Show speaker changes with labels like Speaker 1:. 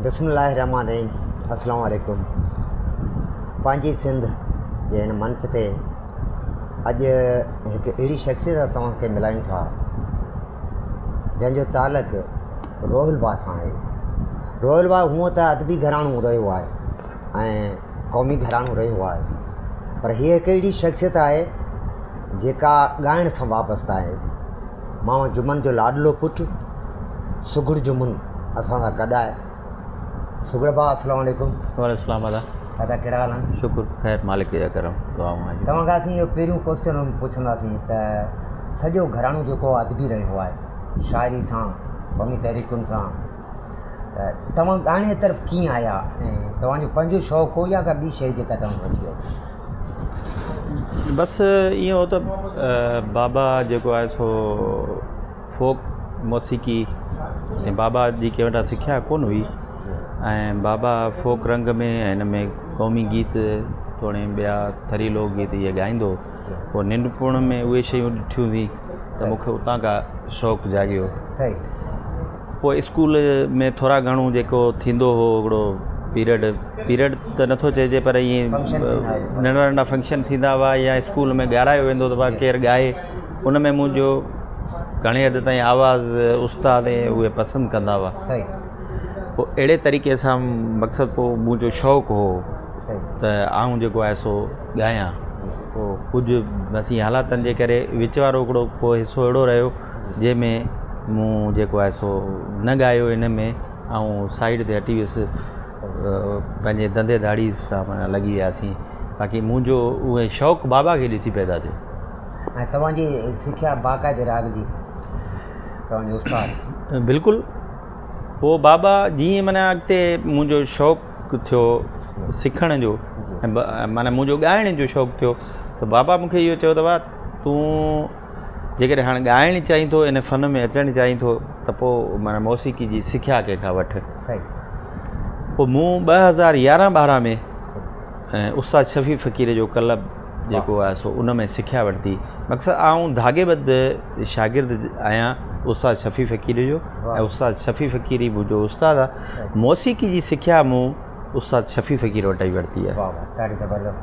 Speaker 1: بسم الله الرحمٰن الرحيم السلام عليڪم پنهنجي سنڌ جي هن منچ تي اڄ هڪ اهڙي شخصيت سان توهان کي ملايون ٿا جنهن جو تعلق روحل واء سان آهي روحل واء هونء ته ادبي گهراڻو رهيو آهي ۽ قومي گهراڻو رهيو آهي پر هيء هڪ اهڙي شخصيت آهي جيڪا ڳائڻ سان وابسته آهي ماما جمن جو لاڏلو پٽ سگهڙ جمن اسان سان گڏ آهي سگهڙ ڀاء السلام عليڪم.
Speaker 2: وعليڪم السلام ادا.
Speaker 1: ادا ڪهڙا حال آهن؟
Speaker 2: شڪر خير مالڪ جا ڪرم دعائون آهن.
Speaker 1: توهان کان اسين اهو پهريون ڪوسچن پڇنداسين ته سڄو گهراڻو جيڪو ادبي رهيو آهي شاعري سان قومي تحريڪن سان ته توهان ڳائڻ جي طرف ڪيئن آيا ۽ توهان جو پنهنجو شوق هو يا ڪا ٻي شيء جيڪا توهان وٺي آئي؟
Speaker 2: بس ائين هو ته بابا جيڪو آهي سو فوڪ موسيقي ۽ بابا جي ڪنهن وٽان سکيا ڪونه هئي ۽ بابا فوڪ رنگ ۾ ۽ هن ۾ قومي گيت توڻي ٻيا ٿري لوڪ گيت اهي ڳائيندو هو پوء ننڍپڻ ۾ اهي شيون ڏٺيون سين ته مون کي اتان کان شوق جاڳيو پوء اسڪول ۾ ٿورا گهڻو جيڪو ٿيندو هو هڪڙو پيريڊ پيريڊ ته نٿو چئجي پر ائين ننڍا ننڍا فنڪشن ٿيندا هئا يا اسڪول ۾ ڳارايو ويندو ته ڀاء ڪير ڳائي ان ۾ منهنجو گهڻي حد تائين آواز استاد ۽ اهي پسند ڪندا هئا پوء اهڙي طريقي سان مقصد پوء منهنجو شوق هو ته آئون جيڪو آهي سو ڳايان پوء ڪجهه بس ائين حالاتن جي ڪري وچ وارو هڪڙو پوء حصو اهڙو رهيو جنهن ۾ مون جيڪو آهي سو نه ڳايو ان ۾ آئون سائيڊ تي هٽي ويس پنهنجي ڌنڌي ڌاڙي سان معنيٰ لڳي وياسين باقي منهنجو اهي شوق بابا کي ڏسي پيدا ٿيو.
Speaker 1: ۽ توهان جي سکيا باقاعدي راڳ جي توهان جو استاد.
Speaker 2: بلڪل پوء بابا جيئن معنيٰ اڳتي منهنجو شوق ٿيو سکڻ جو ۽ معنيٰ منهنجو ڳائڻ جو شوق ٿيو ته بابا مون کي اهو چيو ته بابا تون جيڪڏهن هاڻ ڳائڻ چاهين ٿو ان فن ۾ اچڻ چاهين ٿو ته پوء معنيٰ موسيقي جي سکيا ڪنهن کان وٺ. پوء مون 2011 12 ۾ استاد شفيع فقير جو ڪلب جيڪو آهي سو ان ۾ سکيا ورتي. مقصد آئون ڌاڳي ٻڌ شاگرد آهيان استاد شفيع فقير جو ۽ استاد شفيع فقير ئي منهنجو استاد آهي. موسيقي جي سکيا مون استاد شفيع فقير وٽ ئي ورتي آهي.
Speaker 1: واهه واهه ڏاڍي زبردست.